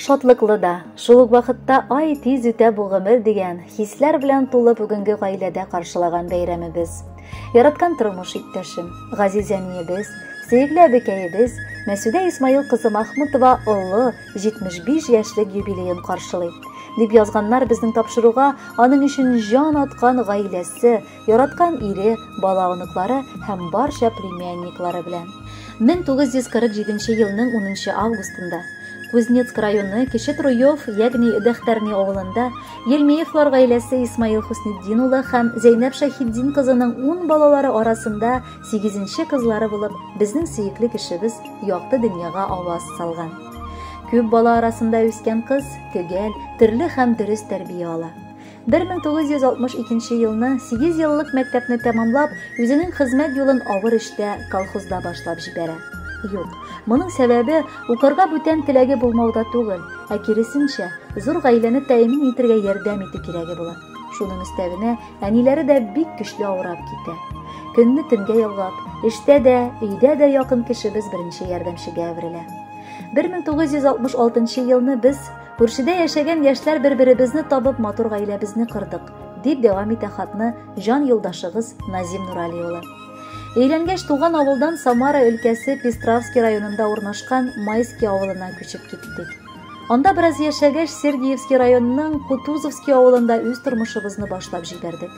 Шатлыклы да, шул ук вакытта ай тиз үтә бу гомер дигән хисләр белән тулы бүгенге гаиләдә каршылаган бәйрәмебез. Яраткан тормыш иптәшем, газиз әниебез, сөекле әбекәебез Мәсүдә Исмаил кызы Махмутова олы 75 яшьлек юбилеен каршылый. Дип язганнар безнең тапшыруга аның өчен җан аткан гаиләсе, яраткан ире, бала-оныклары һәм барча племянниклары белән. 1947 елның 10 августында Кузнецк районы Кече Труев, ягъни Дәхтәрни авылында Елмеевлар гаиләсе Исмаил Хөснетдин улы һәм Зәйнәп Шәһиддин кызының 10 балалары арасында 8-нче кызлары булып безнең сөекле кешебез якты дөньяга аваз салган. Күп бала арасында үскән кыз төгәл, төрле һәм дөрес тәрбия ала. 1962 елны 8 еллык мәктәпне тәмамлап, үзенең хезмәт юлын авыр эштә колхозда башлап җибәрә. Юк, моның сәбәбе укырга бүтән теләге булмауда түгел, ә киресенчә, зур гаиләне тәэмин итергә ярдәм итү кирәге була. Шуның өстәвенә әниләре дә бик көчле авырап китә. Көнне төнгә ялгап, эштә дә, өйдә дә якын кешебез беренче ярдәмчегә әверелә. 1966 елны без Күршедә яшәгән яшьләр бер-беребезне табып матур гаиләбезне кордык, дип дәвам итә хатны җан юлдашыгыз Назим Нурали улы. Өйләнгәч туган авылдан Самара өлкәсе Пестравский районында урнашкан Майский авылына күчеп киттек. Анда бераз яшәгәч, Сергиевский районының Кутузовский авылында үз тормышыбызны башлап җибәрдек.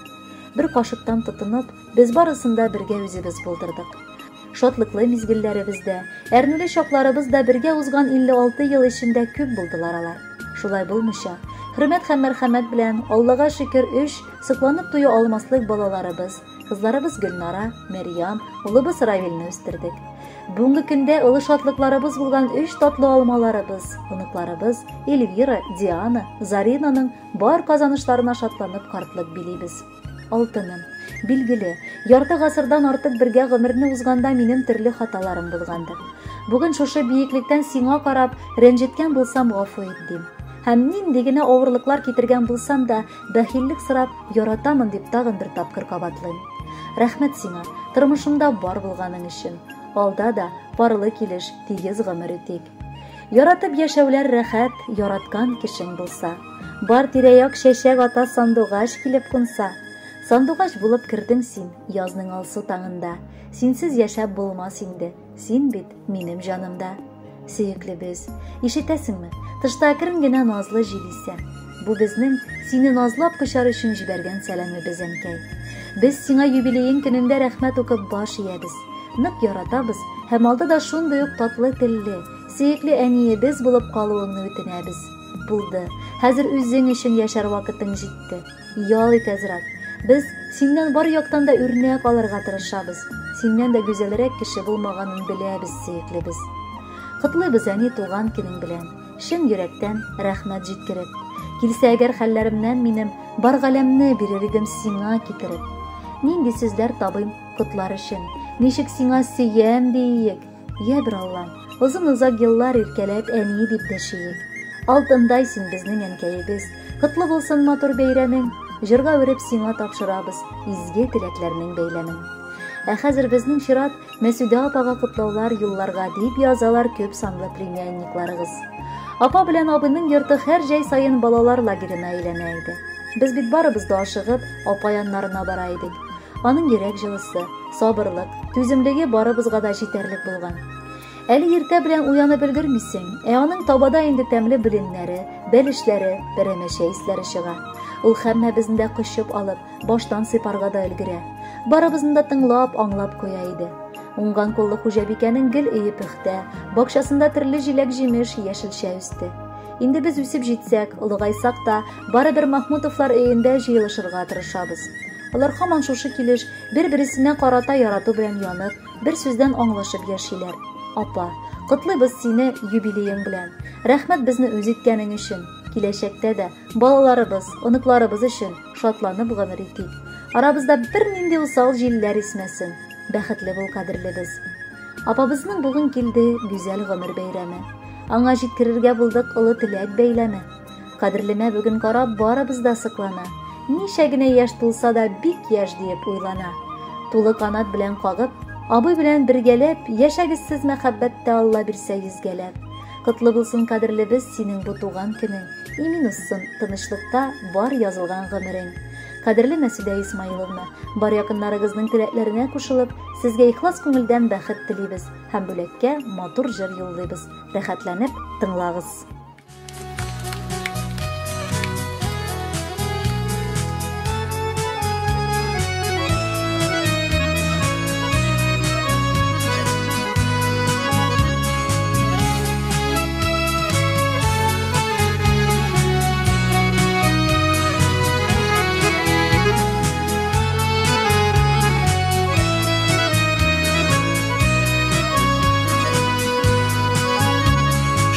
Бер кашыктан тотынып, без барысын да бергә үзебез булдырдык. Шатлыклы мизгелләребез дә, әрнүле чакларыбыз да бергә узган 56 ел эчендә күп булдылар алар. Шулай булмыйча, хөрмәт һәм мәрхәмәт белән, Аллага шөкер, өч, сокланып туя алмаслык балаларыбыз, кызларыбыз Гөлнара, Мәрьям, улыбыз Равилне үстердек. Бүгенге көндә олы шатлыкларыбыз булган өч татлы алмаларыбыз, оныкларыбыз Эльвира, Диана, Заринаның бар казанышларына шатланып картлык билибез. Алтыным. Билгеле, ярты гасырдан артык бергә гомерне узганда минем төрле хаталарым булгандыр. Бүген шушы биеклектән сиңа карап, рәнҗеткән булсам, гафу ит, дим. Һәм нинди генә авырлыклар китергән булсам да, бәхиллек сорап, яратамын дип тагын бер тапкыр кабатлыйм. Рәхмәт сиңа, тормышымда бар булганың өчен. Алда да парлы килеш тигез гомер итик. Яратып яшәүләр рәхәт, яраткан кешең булса. Бар тирә-як чәчәк ата сандугач килеп кунса. Сандугач булып кердең син язның алсу таңында. Синсез яшәп булмас инде, син бит минем җанымда. Сөеклебез, ишетәсеңме? Тышта әкрен генә назлы җил исә. Бу безнең сине назлап кочар өчен җибәргән сәламебез, әнкәй. Без сиңа юбилеең көнендә рәхмәт укып баш иябез. Нык яратабыз һәм алда да шундый ук татлы телле, сөекле әниебез булып калуыңны үтенәбез. Булды. Хәзер үзең өчен яшәр вакытың җитте. Ял ит әзрәк. Без синнән бар яктан да үрнәк алырга тырышабыз. Синнән дә гүзәлрәк кеше булмаганын беләбез, сөеклебез. Котлыйбыз әни туган көнең белән. Чын йөрәктән рәхмәт җиткереп. Килсә әгәр хәлләремнән минем, бар галәмне бирер идем сиңа китереп. Нинди сүзләр табыйм котлар өчен? Ничек сиңа сөям диек? Йә бер Аллам, озын-озак еллар иркәләп әни дип дәшиек. Алтындай син безнең әнкәебез, котлы булсын матур бәйрәмең, җырга үреп сиңа тапшырабыз изге теләкләрнең бәйләмен. Ә хәзер безнең чират Мәсүдә апага котлаулар юлларга, дип язалар күп санлы племянникларыгыз. Апа белән абыйның йорты һәр җәй саен балалар лагерена әйләнә иде. Без бит барыбыз да ашыгып апа яннарына бара идек. Аның йөрәк җылысы, сабырлык, түземлеге барыбызга да җитәрлек булган. Әле иртә белән уянып өлгермисең, ә аның табада инде тәмле беленнәре, бәлешләре, пәрәмәчә исләре чыга. Ул һәммәбезне дә кочып алып, баштан сыйпарга да өлгерә. Барыбызны да тыңлап, аңлап куя иде. Уңган куллы хуҗабикәнең гел өе пөхтә, бакчасында төрле җиләк-җимеш, яшелчә үсте. Инде без үсеп җитсәк, олыгайсак та, барыбер Махмутовлар өендә җыелышырга тырышабыз. Алар һаман шушы килеш бер-бересенә карата ярату белән янып, бер сүздән аңлашып яшиләр. Апа, котлыйбыз сине юбилеең белән. Рәхмәт безне үз иткәнең өчен. Киләчәктә дә балаларыбыз, оныкларыбыз өчен шатланып гомер итик. Арабызда бернинди усал җилләр исмәсен. Бәхетле бул, кадерлебез. Апабызның бүген килде гүзәл гомер бәйрәме. Аңа җиткерергә булдык олы теләк бәйләме. Кадерлемә бүген карап барыбыз да соклана. Ничә генә яшь тулса да бик яшь диеп уйлана. Тулы канат белән кагып, абый белән бергәләп, яшәгез сез мәхәббәттә Алла бирсә йөзгәләп. Котлы булсын, кадерлебез, синең бу туган көнең. Имин узсын, тынычлыкта бар язылган гомерең. Кадерле Мәсүдә Исмаиловна, бар якыннарыгызның теләкләренә кушылып, сезгә ихлас күңелдән бәхет телибез һәм бүләккә матур җыр юллыйбыз. Рәхәтләнеп тыңлагыз.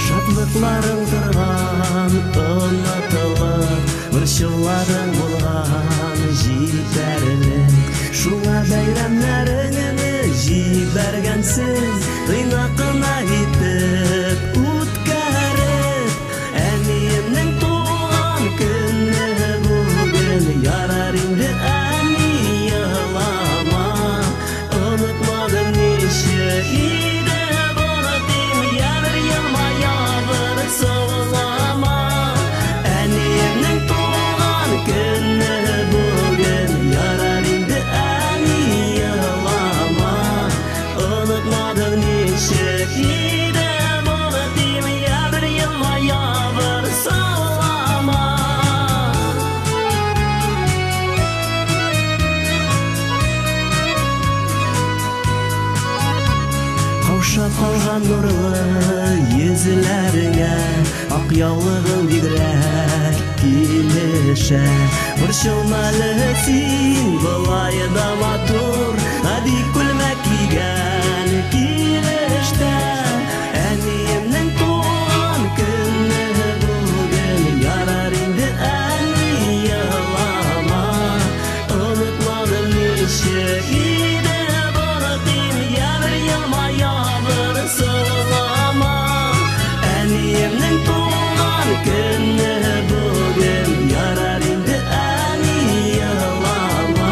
Шатлыкларың торган онытылып, борчуларың булган җитәрлек. Шуңа бәйрәмнәреңне җибәргәнсең, тыйнак кына итеп үткәреп. Әниемнең туган көне бүген, ярар инде, әни, елама. Онытмадым ничек иде булып, я бер елмая, бер саулама. Әниемнең туган көне бүген, ярар инде, әни, елама. Онытмадым ничек иде булып, я бер елмая, бер саулама. Каушап калган нурлы йөзләреңә ак яулыгың бигрәк килешә. Борчылма әле син, болай да матур, гади күлмәк кигән килештә. Әниемнең туган көне бүген, ярар инде, әни, елама. Онытмадым ничек иде булып, я бер елмая, бер сылама. Әниемнең туган көне бүген, ярар инде, әни, елама.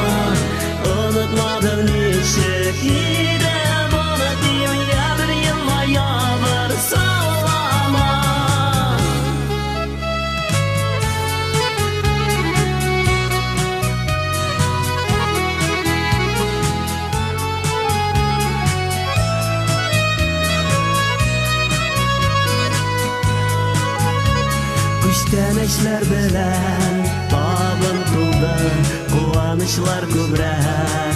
Онытмадым ничек иде булып, я бер елмая, бер сылама. Күчтәнәчләр белән табын тулды, куанычлар күбрәк